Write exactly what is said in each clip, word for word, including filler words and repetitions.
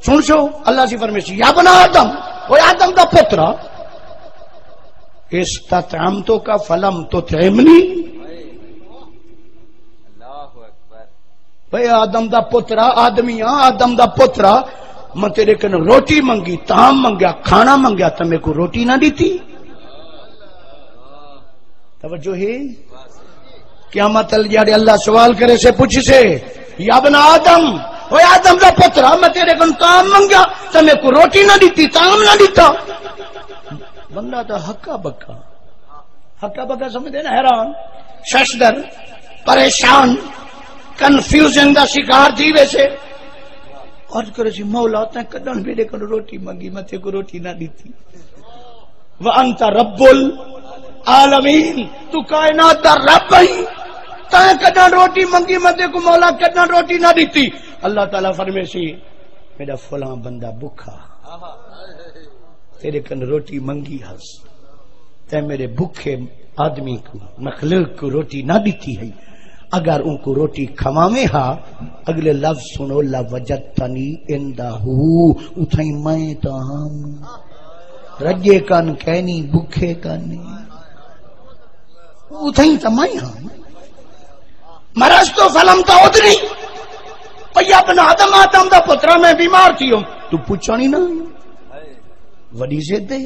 سن سو، اللہ سی فرمیسی، یا بنا آدم، او آدم دا پترا، استطعمتک فلم تطعمنی۔ بھئی آدم دا پترا، آدمی ہاں، آدم دا پترا، میں تیرے کن روٹی منگی، طعام منگیا، کھانا منگیا، تے میکوں روٹی نہ ݙتی۔ توجہ ہے؟ قیامت ال جاڑے اللہ سوال کرے سے، پوچھ سے، یا ابن آدم، او آدم دا پترا، میں تیرے کن طعام منگیا، تے میکوں روٹی نہ ݙتی، طعام نہ ݙتا۔ بندہ تاں ہکا بکا، ہکا بکا سمجھدے نا، حیران، ششدر، پریشان، کنفیوژن دا شکار تھی ویسے۔ عرض کرے سی، مولا، تیں کݙݨ میݙے کولوں روٹی منگی، میں تیکوں روٹی نہ ݙتی۔ وانت رب العالمین، تو کائنات دا رب ہئی، تیں کݙݨ روٹی منگی، میں تیکوں مولا کݙݨ روٹی نہ ݙتی۔ اللہ تعالیٰ فرمیسی، میݙا فلاں بندہ بکھا، تیرے کن روٹی منگی ہس، تیں میݙے بکھے آدمی کوں، مخلوق کوں روٹی نہ ݙتی ہئی۔ اگر اونکوں روٹی کھواویں ہا، اڳلے لفظ سݨو، لوجدتنی عندہ، اتھائیں میں تاں ہم۔ رڄے کن کائنی، بکھے کن نی، اتھائیں تاں میں ہم۔ مرضت فلم تعدنی، او یا ابن آدم، آدم دا پترا، میں بیمار تھی ہم، تو پچھݨ ہی نہ آئے۔ وݙی ضد ہے۔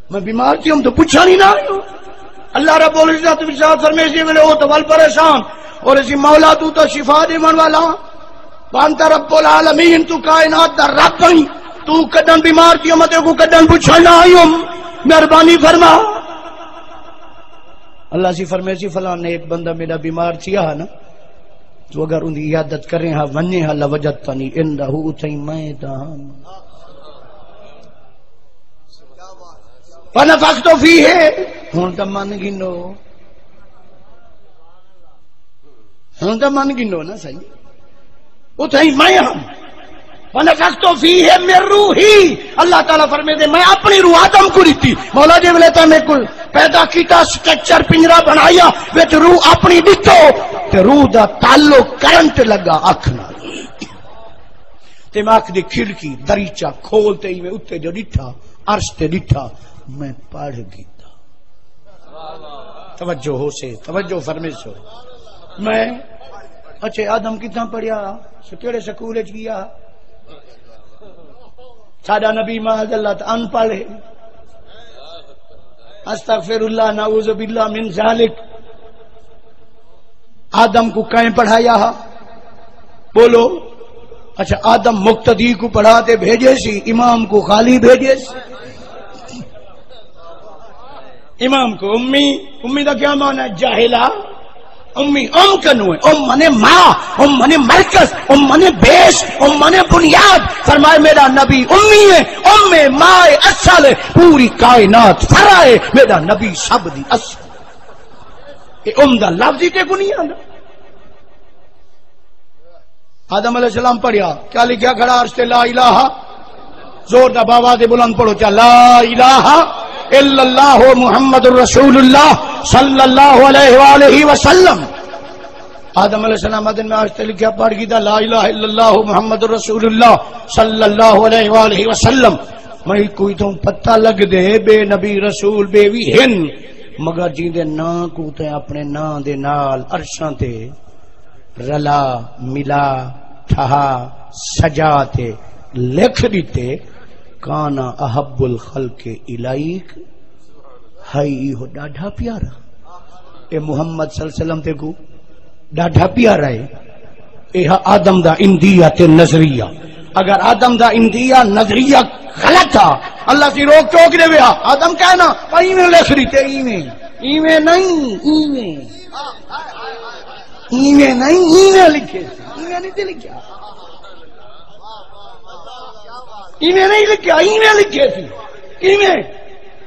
میں بیمار تھی ہم تو پچھݨ ہی نہ آئے۔ اللہ رب العزت ارشاد فرمیسی، ویلے او تو ول پریشان، اور اسی مولا تو تو شفا ݙیوݨ والا، وانت رب العالمین، تو کائنات دا رب ہئی، تو کݙݨ بیمار تھی ہم، میں تیکوں کݙݨ پچھݨ نہ آئی ہم، مہربانی فرما۔ اللہ سی فرمیسی، فلاں نیک بندہ میݙا بیمار تھیا ہا نا، تو اگر اوندی عیادت کریں ہا، ونجیں ہا، لوجدتنی عندہ، اتھائیں میں تاں ہم۔ فنفخت فیہ، ہݨ تاں من گھنو، ہݨ تاں من گھنو نا سائیں۔ اتھائیں میں ہم۔ ونفخت فیہ من روحی، اللہ تعالیٰ فرمیندے، میں اپݨی روح آدم کوں ݙتی۔ مولا جی، ویلے تاں میکوں پیدا کیتا، سٹرکچر پنجرا بݨایا، وچ روح اپݨی ݙتو، تے روح دا تعلق کرنٹ لڳا اکھ نال۔ تے میں اکھ دی کھڑکی، دریچہ کھول تے ایویں اتے جو ݙٹھا، عرش تے ݙٹھا، میں پڑھ گھدا۔ توجہ ہوسے، توجہ فرمیسو۔ میں، اچھے آدم کتھاں پڑھیا؟ س-، کیڑے سکول اچ گیا؟ ساڈا نبی معاذ اللہ تاں ان پڑھ ہے۔ استغفر اللہ، نعوذ باللہ من ذالک۔ آدم کوں کئیں پڑھایا ہا؟ بولو۔ اچھا، آدم مقتدی کوں پڑھا تے بھیجے سی، امام کوں خالی بھیجے سی؟ امام کوں امی، امی دا کیا معنی ہے؟ جاہلا۔ امی ام کنوں ہے؟ ام معنی ماں، ام معنی مرکز، ام معنی بیس، ام معنی بنیاد۔ فرمائے، میرا نبی امی ہے، ام ہے، ماں ہے، اصل ہے، پوری کائنات فرع ہے، میرا نبی سب دی اصل۔ اے ام دا لفظ ہی تیکوں نہیں آندا۔ آدم علیہ السلام پڑھیا، کیا لکھیا کھڑا عرش تے؟ لا الہ۔ زور دا باواز بلند پڑھو چا، لا الہ الا اللہ محمد رسول اللہ صلی اللہ علیہ وآلہ وسلم۔ آدم علیہ السلام آدن میں عرش تے لکھیا، پڑھ گھدا لا الہ الا اللہ محمد رسول اللہ صلی اللہ علیہ وآلہ وسلم۔ میں کوئی تو پتہ لگ دے بے نبی رسول بے وی ہن، مگر جیندے ناں کو تے اپنے ناں دے نال عرشاں تے رلا، ملا، ٹھہا، سجا تے لکھ ݙتے، کان احب الخلق الیک، ہئی ایہو ݙاڈھا پیارا۔ اے محمد صلی اللہ علیہ وسلم تیکوں ݙاڈھا پیارا ہے۔ اے ہا آدم دا عندیہ تے نظریہ۔ اگر آدم دا عندیہ نظریہ غلط ہا، اللہ سی روک ٹوک ݙیوے ہا۔ آدم کہنا، ایویں لکھ ݙتے، ایویں، ایویں نہیں، ایویں۔ ایویں نہیں، ایویں لکھے سی، ایویں نہیں تے لکھیا۔ ایویں نہیں لکھیا، ایویں لکھے سی۔ کیویں؟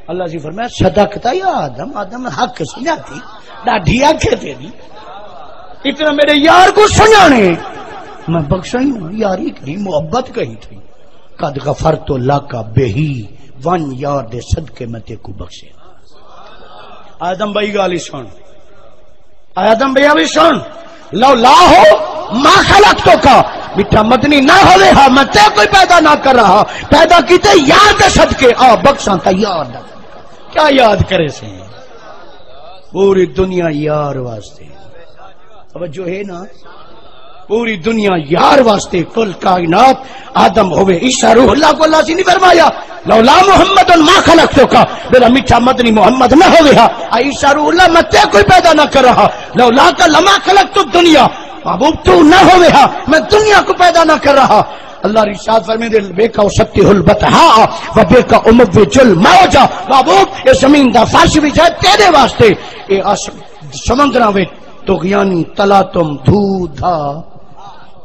اللہ سی فرمایا، صدقت یا آدم، آدم حق سنجاتی، ݙاڈھی اکھ ہے تیری۔ اتنا میرے یار کو سنجانے، میں بخشائی ہوں، یاری کہیں، محبت کہیں تھی۔ قد غفرت لک بہی، ون یار دے صدقے میں تیکو بخشے۔ آدم بھائی گالی سن۔ آدم بھیا بھی سن، لولا ہو ما خلقتک، میٹھا مدنی نہ ہووے ہا، میں تے کوئی پیدا نہ کر رہا۔ پیدا کیتے یار دے صدقے، آ بخشاں تا یار دا صدقہ۔ کیا یاد کرے سی؟ پوری دنیا یار واسطے۔ توجہ ہے نا؟ پوری دنیا یار واسطے، کل کائنات۔ آدم ہووے عیسیٰ روح اللہ کوں اللہ سی نہیں فرمایا، "لولا محمد ما خلقتک"، میرا میٹھا مدنی محمد نہ ہووے ہا، آ عیسیٰ روح اللہ، میں تے کوئی پیدا نہ کر رہا، "لولاک لما خلقت الدنیا"، محبوب تو نہ ہووے ہا، میں دنیا کوں پیدا نہ کر رہا۔ اللہ ارشاد فرمیندے، "بک اسطح البطحاء و بک اموج الموج"، محبوب اے زمین دا فرش وچھائے تیرے واسطے، اے آس-، سمندراں وچ طغیانی تلاطم، دھو دھا،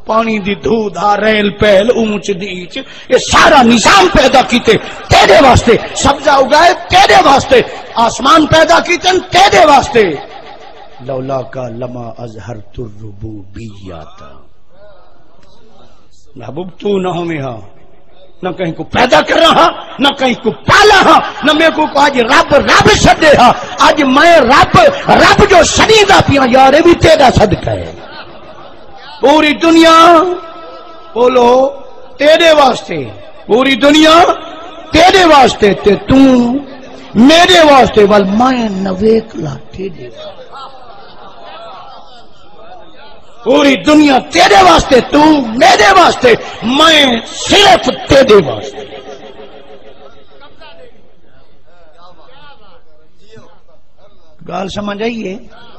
پانی دی دھو دھا، ریل پہل، اونچ نیچ، اے سارا نظام پیدا کیتے تیرے واسطے، سبزہ اگائے تیرے واسطے، آسمان پیدا کیتے تیرے واسطے۔ "لولاک لما اظہرت الربوبیت"، محبوب تو نہ ہوویں ہا، نہ کہیں کوں پیدا کرا ہا، نہ کہیں کوں پالا ہا، نہ میکوں کوئی اج رب رب سڈے ہا۔ اج میں رب، رب جو سڈیندا پیاں یار، اے وی تیرا صدقہ ہے۔ پوری دنیا بولو تیرے واسطے، پوری دنیا تیرے واسطے، تے توں میرے واسطے، ول میں نویکلا تیرے واسطے۔ پوری دنیا تیرے واسطے، تو میرے واسطے، میں صرف تیرے واسطے۔ گال سمجھ آئی ہے؟